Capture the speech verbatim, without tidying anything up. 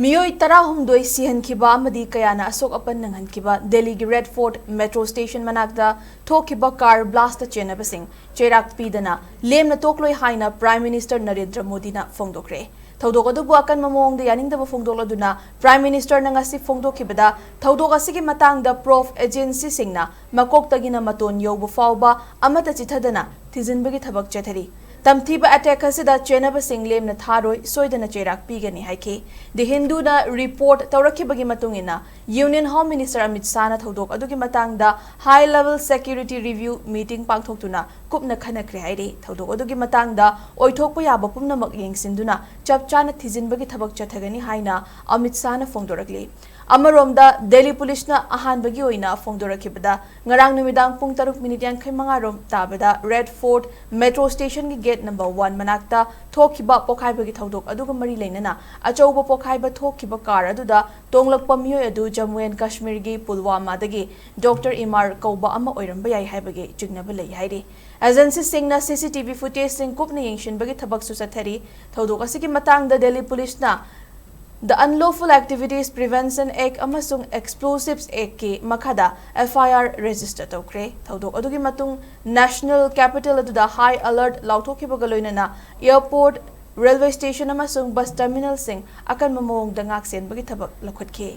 ꯃꯤꯑꯣꯏ ꯇꯔꯥꯍꯨꯝꯗꯣꯏ ꯁꯤꯍꯟꯈꯤꯕ ꯑꯃꯗꯤ ꯀꯌꯥꯅ ꯑꯁꯣꯛ ꯑꯄꯟ ꯅꯪꯍꯟꯈꯤꯕ ꯗꯦꯜꯂꯤꯒꯤ ꯔꯦꯗ ꯐꯣꯔꯠ ꯃꯦꯇ꯭ꯔꯣ ꯁ꯭ꯇꯦꯁꯟ ꯃꯅꯥꯛꯇ ꯊꯣꯛꯈꯤꯕ ꯀꯥꯔ ꯕ꯭ꯂꯥꯁꯇ ꯆꯦꯟꯅꯕꯁꯤꯡ ꯆꯩꯔꯥꯛ ꯄꯤꯗꯅ ꯂꯦꯝꯅ ꯇꯣꯛꯂꯣꯏ ꯍꯥꯏꯅ ꯄ꯭ꯔꯥꯏꯝ ꯃꯤꯅꯤꯁꯇꯔ ꯅꯔꯦꯟꯗ꯭ꯔ ꯃꯣꯗꯤꯅ ꯐꯣꯡꯗꯣꯛꯈ꯭ꯔꯦ꯫ ꯊꯧꯗꯣꯛ ꯑꯗꯨꯕꯨ ꯑꯀꯟꯕ ꯃꯑꯣꯡꯗ ꯌꯥꯅꯤꯡꯗꯕ ꯐꯣꯡꯗꯣꯛꯂꯗꯨꯅ ꯄ꯭ꯔꯥꯏꯝ ꯃꯤꯅꯤꯁꯇꯔꯅ ꯉꯁꯤ ꯐꯣꯡꯗꯣꯛꯈꯤꯕꯗ, ꯊꯧꯗꯣꯛ ꯑꯁꯤꯒꯤ ꯃꯇꯥꯡꯗ ꯄ꯭ꯔꯣꯐ ꯑꯦꯖꯦꯟꯁꯤꯁꯤꯡꯅ ꯃꯀꯣꯛꯇꯒꯤꯅ ꯃꯇꯣꯟ ꯌꯧꯕ ꯐꯥꯎꯕ ꯑꯃꯠꯇ ꯆꯤꯊꯗꯅ ꯊꯤꯖꯤꯟꯕꯒꯤ ꯊꯕꯛ ꯆꯠꯊꯔꯤ꯫ ꯇꯝꯊꯤꯕ ꯑꯦꯇꯦꯛ ꯑꯁꯤꯗ ꯆꯦꯟꯅꯕꯁꯤꯡ ꯂꯦꯝꯅ ꯊꯥꯔꯣꯏ, ꯁꯣꯏꯗꯅ ꯆꯩꯔꯥꯛ ꯄꯤꯒꯅꯤ ꯍꯥꯏꯈꯤ꯫ ꯗꯤ ꯍꯤꯟꯗꯨꯅ ꯔꯤꯄꯣꯔꯠ ꯇꯧꯔꯛꯈꯤꯕꯒꯤ ꯃꯇꯨꯡ ꯏꯟꯅ, ꯌꯨꯅꯤꯌꯟ ꯍꯣꯝ ꯃꯤꯅꯤꯁꯇꯔ ꯑꯃꯤꯠ ꯁꯥꯍꯅ ꯊꯧꯗꯣꯛ ꯑꯗꯨꯒꯤ ꯃꯇꯥꯡꯗ ꯍꯥꯏ ꯂꯦꯚꯦꯜ ꯁꯦꯀ꯭ꯌꯨꯔꯤꯇꯤ ꯔꯤꯚ꯭ꯌꯨ ꯃꯤꯇꯤꯡ ꯄꯥꯡꯊꯣꯛꯇꯨꯅ ꯀꯨꯞꯅ ꯈꯟꯅꯈ꯭ꯔꯦ ꯍꯥꯏꯔꯤ꯫ ꯊꯧꯗꯣꯛ ꯑꯗꯨꯒꯤ ꯃꯇꯥꯡꯗ ꯑꯣꯏꯊꯣꯛꯄ ꯌꯥꯕ ꯄꯨꯝꯅꯃꯛ ꯌꯦꯡꯁꯤꯟꯗꯨꯅ ꯆꯞ ꯆꯥꯅ ꯊꯤꯖꯤꯟꯕꯒꯤ ꯊꯕꯛ ꯆꯠꯊꯒꯅꯤ ꯍꯥꯏꯅ ꯑꯃꯤꯠ ꯁꯥꯍꯅ ꯐꯣꯡꯗꯣꯔꯛꯂꯤ꯫ ꯑꯃꯔꯣꯝꯗ, ꯗꯦꯜꯂꯤ ꯄꯨꯂꯤꯁꯅ ꯑꯍꯥꯟꯕꯒꯤ ꯑꯣꯏꯅ ꯐꯣꯡꯗꯣꯔꯛꯈꯤꯕꯗ, ꯉꯔꯥꯡ ꯅꯨꯃꯤꯗꯥꯡ ꯄꯨꯡ ꯇꯔꯨꯛ ꯃꯤꯅꯤꯠ ꯌꯥꯡꯈꯩ ꯃꯉꯥ ꯔꯣꯝ ꯇꯥꯕꯗ ꯔꯦꯗ ꯐꯣꯔꯠ ꯃꯦꯇ꯭ꯔꯣ ꯁ꯭ꯇꯦꯁꯟꯒꯤ ꯒꯦꯠ ꯅꯝꯕꯔ ꯋꯥꯟ ꯃꯅꯥꯛꯇ ꯊꯣꯛꯈꯤꯕ ꯄꯣꯈꯥꯏꯕꯒꯤ ꯊꯧꯗꯣꯛ ꯑꯗꯨꯒ ꯃꯔꯤ ꯂꯩꯅꯅ ꯑꯆꯧꯕ ꯄꯣꯈꯥꯏꯕ ꯊꯣꯛꯈꯤꯕ ꯀꯥꯔ ꯑꯗꯨꯗ ꯇꯣꯡꯂꯛꯄ ꯃꯤꯑꯣꯏ ꯑꯗꯨ ꯖꯝꯃꯨ ꯑꯦꯟ ꯀꯥꯁꯃꯤꯔꯒꯤ ꯄꯨꯜꯋꯥꯃꯥꯗꯒꯤ ꯗꯣꯛꯇꯔ ꯏꯃꯥꯔ ꯀꯧꯕ ꯑꯃ ꯑꯣꯏꯔꯝꯕ ꯌꯥꯏ ꯍꯥꯏꯕꯒꯤ ꯆꯤꯡꯅꯕ ꯂꯩ ꯍꯥꯏꯔꯤ꯫ ꯑꯦꯖꯦꯟꯁꯤꯁꯤꯡꯅ ꯁꯤ ꯁꯤ ꯇꯤ ꯚꯤ ꯐꯨꯇꯦꯖꯁꯤꯡ ꯀꯨꯞꯅ ꯌꯦꯡꯁꯤꯟꯕꯒꯤ ꯊꯕꯛꯁꯨ ꯆꯠꯊꯔꯤ꯫ ꯊꯧꯗꯣꯛ ꯑꯁꯤꯒꯤ ꯃꯇꯥꯡꯗ ꯗꯦꯜꯂꯤ ꯄꯨꯂꯤꯁꯅ The Unlawful Activities Prevention Act ꯑꯃꯁꯨꯡ Explosives Actꯀꯤ ꯃꯈꯥꯗ ꯑꯦꯐ ꯑꯥꯏ ꯑꯥꯔ ꯔꯦꯖꯤꯁꯇꯔ ꯇꯧꯈ꯭ꯔꯦ꯫ ꯊꯧꯗꯣꯛ ꯑꯗꯨꯒꯤ ꯃꯇꯨꯡ ꯅꯦꯁꯅꯦꯜ ꯀꯦꯄꯤꯇꯦꯜ ꯑꯗꯨꯗ ꯍꯥꯏ ꯑꯂꯔꯠ ꯂꯥꯎꯊꯣꯛꯈꯤꯕꯒ ꯂꯣꯏꯅꯅ ꯑꯦꯌꯔꯄꯣꯔꯠ, ꯔꯦꯜꯋꯦ ꯁ꯭ꯇꯦꯁꯟ ꯑꯃꯁꯨꯡ ꯕꯁ ꯇꯔꯃꯤꯅꯜꯁꯤꯡ ꯑꯀꯟꯕ ꯃꯑꯣꯡꯗ ꯉꯥꯛꯁꯦꯟꯕꯒꯤ ꯊꯕꯛ ꯂꯧꯈꯠꯈꯤ꯫